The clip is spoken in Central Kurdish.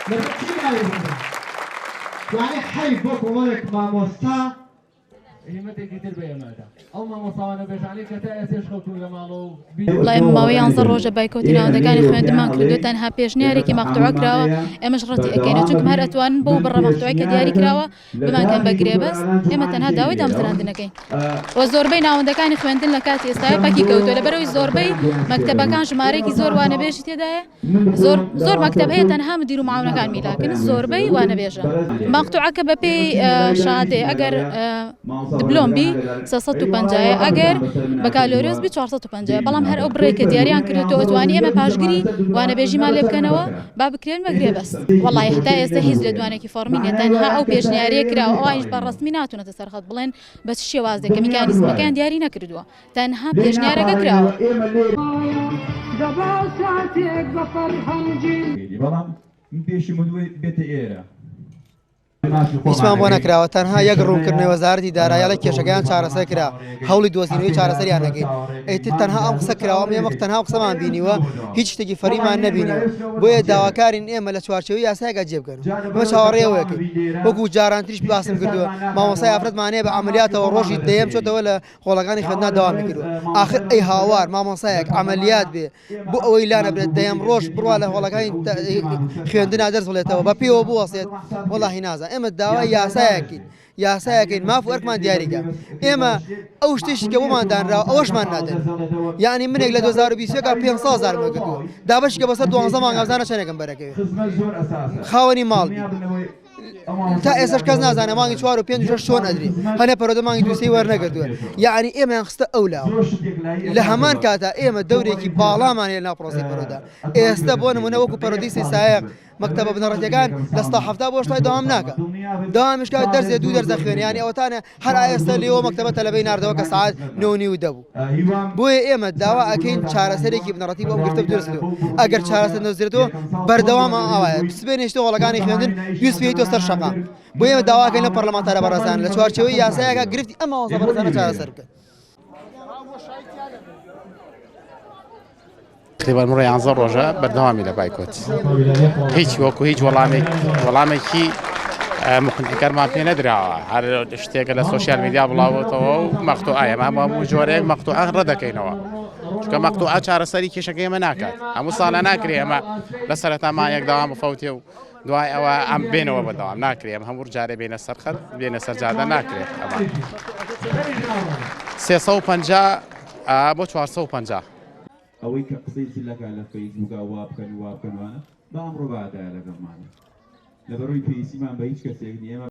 لەبەر چی ناوی ببەن؟ یانی حەیف بۆ کۆمەڵێک مامۆستا. هیمەتێکی تر بە ئێمە ئەدا. ئەو مامۆستا وانەبێژانەی کە تا ئێستێش خەوتوون لە ماڵەوە و بی. وەڵای ئێمە ماوەی یانزە ڕۆژە بایکۆتی ناوەندەکانی خوێندنمان کردووە تەنها پێشنیارێکی مەقتوعە کراوە ئێمەش ڕەتی ئەکەینەوە چونکم هەر ئەتوانن بەو بڕە مەقتوعەی کە دیاری کراوە بمانکەن بە گرێبەست ئێمە تەنها داوای دامەزراندن ئەکەین و زۆربەی ناوەندەکانی خوێندن لە کاتی ئێستایا پەکی کەوتووە لەبەرئەوەی زۆربەی مەکتەبەکان ژمارەیەکی زۆر وانەبێژی تێدایە زۆر زۆر مەکتەب هەیە تەنها مدیر و معاونەکان میلاکن زۆربەی وانەبێژە مەقتوعەکە بەپێی شادێ ئەگەر دبلۆم بی 350 ئەگەر بەکالۆریۆس بی 450 بەڵام هەر ئەو بڕێک کە دیاریان کردو تۆ ئەتوانی ئێمە پاشگری وانەبێژیمان لێ بکەنەوە با بکرێن بە گرێبەست وەڵی هەتا ئێستا هیچ لێدوانێکی فەڕمی نیە تەنها ئەو پێشنیاریە کراوە ئەوانیش بە ڕەسمی ناتونەتە سەرخەت بڵێن بە چ شێوازێک کە میکانیزمەکەیان دیاری نەکردووە تەنها پێشنیارەکە کراوە. هیچمان بۆ نەکراوە تەنها یەک ڕوونکردنەوەی وەزارەتی دارایی ئەڵێ کێشەکەیان چارەسەر کرا هەوڵی دۆزینەوەی چارەسەریان نەکەین ئیتر تەنها ئەم قسە کراوە ئێمە تەنها ئەو قسەمان بینیوە هیچ شتێکی فەریمان نەبینیوە بۆیە داواکارین ئێمە لە چوارچێوەی یاسایەکە جێ بکەن ئێمە چاوەڕێ ئەوەکەین وەکو جارانتریش باسم کردووە مامۆستای ئافرەتمان هەیە بە عەمەلیاتەوە ڕۆژی دەیەم چۆتەوە لە هۆڵەکانی خوێندنا دەوامی کردووە ئاخر ئەی هاوار مامۆستایەک عەمەلیات بێ بۆ ئەوەی لانەبرێت دەیەم ڕۆژ بڕوا لە هۆڵەکانی خوێندنا دەرس بڵێتەوە بە پێوە بوەسێت وەڵاهی نازان ئێمە داوای یاسایەکین یاسایەکەین ماف و ئەرکمان دیاریکە ئێمە ئەو شتێکی کە بۆمان دانراوە ئەوەشمان نادەن یعنی منێک لە 2021 500 هەزارم وەرگرتووە دابەشی کە بەسەر دوانزە مانگ ئەزانە چەندێکم بەرەکەوێت خاوەنی ماڵ بی تا ئێستاش کەس نازانێ مانگی چوار و پێنج و شەش چۆن ئەدرێ هەنێ پەرۆدە مانگی دوو سێی وەرنەگرتووە یەعنی ئێمەیان خستە ئەو لاوە لە هەمان کاتا ئێمە دەورێکی باڵامان هەیە لەناو پرۆسەی پەرۆدا ئێستا بۆ نمونە وەکو پەرۆدەی سەی سایەق مەکتەبە بنەڕەتیەکان لە ستا 70 بۆ شتای دەوام ناکە دەوامیش کات دەرزێ دوو دەرزە خوێنێ یانی ئەوەتانە هەر ئایستە لێوە مەکتەبە تەلەبەی ناردەوە کە سەعات نۆ و نیو دەبوو بۆیە ئێمە داوا ئەکەین چارەسەرێکی بنەڕەتی بۆ ئەم گرفتە بدۆزرێتەوە ئەگەر چارەسەر نەدۆزرێتەوە بەردەوام ئاوایە سبێنێش تۆ هۆڵەکانی خوێندن دووسپێی تۆ سەر شەقام بۆیە ئێمە داوا ئەکەین لە پەرلەمانتارە بەڕێزان لە چوارچێوەی یاسایەکە گرفتی ئەم مامۆستا بەڕێزانە چارەسەر بکەن. تقریبا مڕە یانزە ڕۆژە بەردەوامی لە بایکۆت هیچ وەکو هیچ وەڵامێک وەڵامێکی مقنعکەرمان پێ نەدراوە هەر شتێکە لە سۆشیال میدیا بڵاوەتەوە و مەقتوعە ئێمە هەموو جۆرەیەک مەقتوعە ڕەدەکەینەوە چونکە مەقتوعە چارەسەری کێشەکە ئێمە ناکات هەموو ساڵە ناکرێ ئەمە لە سەرەتا مایەک داوام بفەوتێ و دوای ئەوە ئەم بێنەوە بەدەوام ناکرێ ئەم هەموو جارێ بێنە سەرخەت بێنە سەر جادە ناکرێت ئەمە 350 بۆ 450 ئەوەی کە قسەی زلەکە لە فەیسبووکا وا بکەن و وا بکەن وانە با ئەمڕۆ با ئادایە لەگەڵمانە لەبەرئەوەی پێویستیمان بە هیچ کەسێک نییە ئێمە.